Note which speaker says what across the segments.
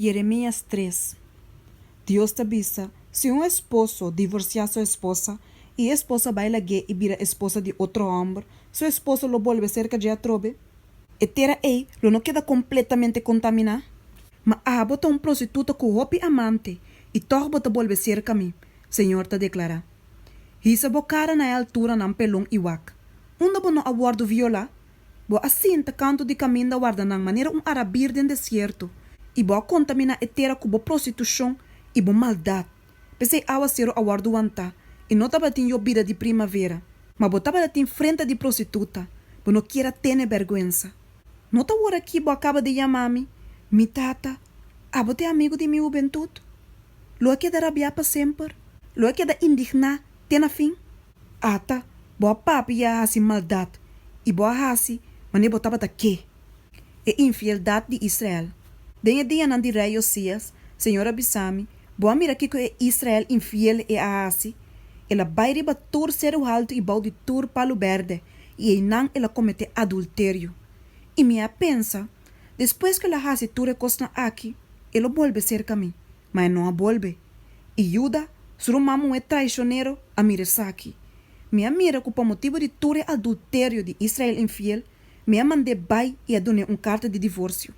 Speaker 1: Yeremías 3. Dios ta bisa, Si un esposo divorsiá su esposa i e esposa bai lag'é i bira esposa di otro hòmber, su esposo lo bolbe serka dje atrobe? E tera ei lo no keda kompletamente kontaminá? Ma abo ta un prostituta ku hopi amante, i tòg bo ta bolbe serka mi, señor ta deklará. Hisa bo kara na e alturanan pelon i wak. Unda bo no a wòrdu violá? Bo a sinta kantu di kaminda warda nan manera un arabir den desierto, i bo a kontaminá e tera ku bo prostitushon i bo maldat. P'esei awaseru a wòrdu wantá, i no tabatin yobida di primavera. Ma bo tabata tin frenta di prostituta, bo no kier a tene bèrgwensa. No ta wor akí bo a kaba di yama mi, Mi tata, abo ta e amigu di mi hubentut? Lo e keda rabiá pa semper? Lo e keda indigná te na fin? Ata, bo a papia i a hasi maldat, i bo a hasi manera bo tabata ke. E infieldat di Israel. Den e dianan di rei Josias, señor a bisa mi, Bo a mira kiko e Israel infiel e a hasi? El a bai riba tur seru haltu i bou di tur palu bèrdè, i einan el a kometé adulterio. I mi a pensa, Despues ku el a hasi tur e kosnan aki, e lo bolbe serka mi. Ma e no a bolbe. I Juda, su ruman muhé traishonero, a mira esaki. Mi a mira ku pa motibu di tur e adulterio di Israel infiel, mi a mand'é bai i a dun'é un karta di divorsio.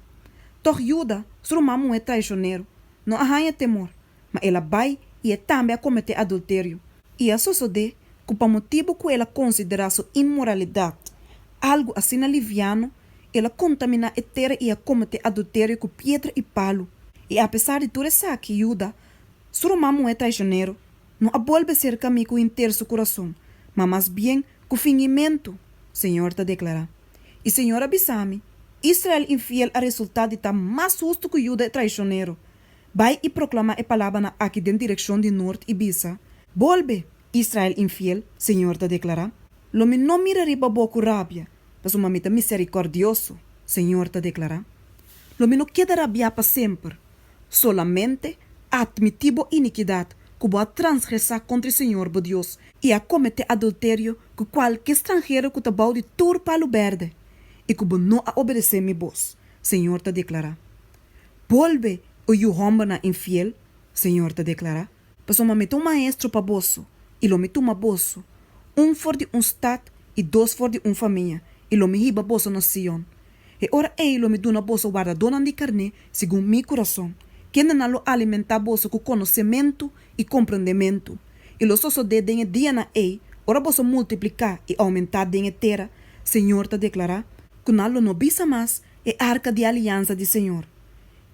Speaker 1: Tòg Juda, su ruman muhé traishonero, no a haña temor, ma el a bai i e tambe a kometé adulterio. I a sosodé ku pa motibu ku el a konsiderá su inmoralidat algu asina liviano, el a kontaminá e tera i a kometé adulterio ku piedra i palu. I apesar di tur esaki, Juda, su ruman muhé traishonero, no a bolbe serka mi ku henter su kurason, ma mas bien ku fingimentu, Señor ta deklará. I Señor a bisa mi, Israel infiel a resultá di ta mas hustu ku Juda e traishonero. Bai i proklamá e palabranan aki den direkshon di nort i bisa, Bolbe, Israel infiel, Señor ta deklará. Lo mi no mira riba bo ku rabia, pasobra mi ta miserikòrdioso, Señor ta deklará. Lo mi no keda rabiá pa semper. Solamente atmití bo inikidat ku bo a transgresá kontra e Señor bo Dios i a kometé adulterio ku kualke stranhero ku ta bou di tur palu bèrdè, i ku bo no a obedesé mi bos, Señor ta deklará. Bolbe, o yu hòmbernan infiel, Señor ta deklará, pasobra mi ta un maestro pa boso, i lo mi tuma boso, un for di un stat i dos for di un famia, i lo mi hiba boso na Sion. E ora ei lo mi duna boso wardadónan di karné segun mi kurason, kendenan lo alimentá boso ku konosementu i komprendementu. I lo sosodé den e dianan ei, ora boso multipliká i oumentá den e tera, Señor ta deklará, ku nan lo no bisa mas, E arka di aliansa di Señor.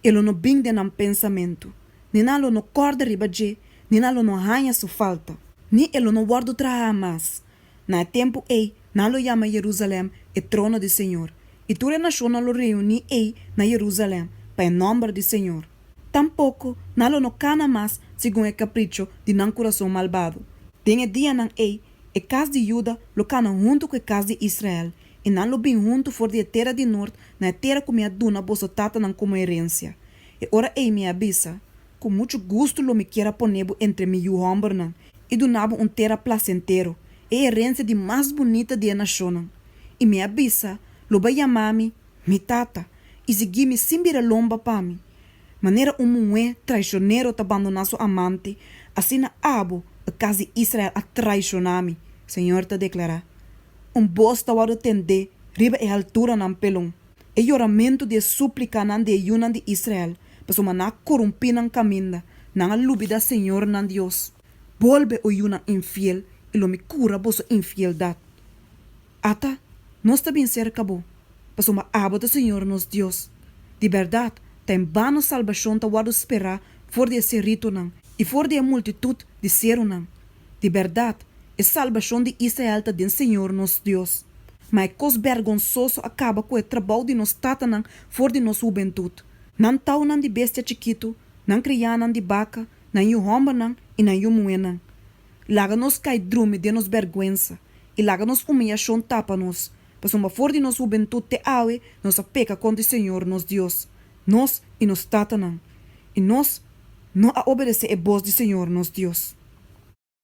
Speaker 1: E lo no bin den nan pensamentu, ni nan lo no kòrda riba dje, ni nan lo no haña su falta, ni e lo no wòrdu trahá mas. Na e tempu ei nan lo yama Jerusalèm e trono di Señor, i tur e nashonnan lo reuní ei na Jerusalèm pa e nòmber di Señor. Tampoko nan lo no kana mas segun e kapricho di nan kurason malbado. Den e dianan ei e kas di Juda lo kana huntu ku e kas di Israel, i nan lo bin huntu for di e tera di nort na e tera ku mi a duna boso tatanan komo herensia. E ora ei mi a bisa, Ku muchu gustu lo mi kier a pone bo entre mi yu hòmbernan i duna bo un tera plasentero, e herensia di mas bunita di e nashonnan. I mi a bisa, Lo bo a yama mi, Mi tata, i sigui mi sin bira lomba pa mi. Manera un muhé traishonero ta bandoná su amante, asina abo, e kas di Israel, a traishoná mi, Señor ta deklará. Un bos ta wòrdu tendé riba e halturanan pelon, e yoramentu di e súplikanan di e yunan di Israel, pasobra nan a korumpí nan kaminda, nan a lubidá señor nan Dios. Bolbe, o yunan infiel, i lo mi kura boso infieldat. Ata, nos ta bin serka bo, pasobra abo ta señor nos Dios. Di bèrdat, ta en bano salbashon ta wòrdu sperá for di e seritonan i for di e multitut di serunan. Di bèrdat, e salbashon di Israel ta den Señor nos Dios. Ma e kos bèrgonsoso a kaba ku e trabou di nos tatanan for di nos hubentut. Nan tounan di bestia chikitu, nan kriánan di baka, nan yu hòmbernan i nan yu muhénan. Laga nos kai drumi den nos bèrgwensa, i laga nos umiyashon tapa nos, pasobra for di nos hubentut te awe nos a peka kontra Señor nos Dios, nos i nos tatanan, i nos no a obedesé e bos di Señor nos Dios.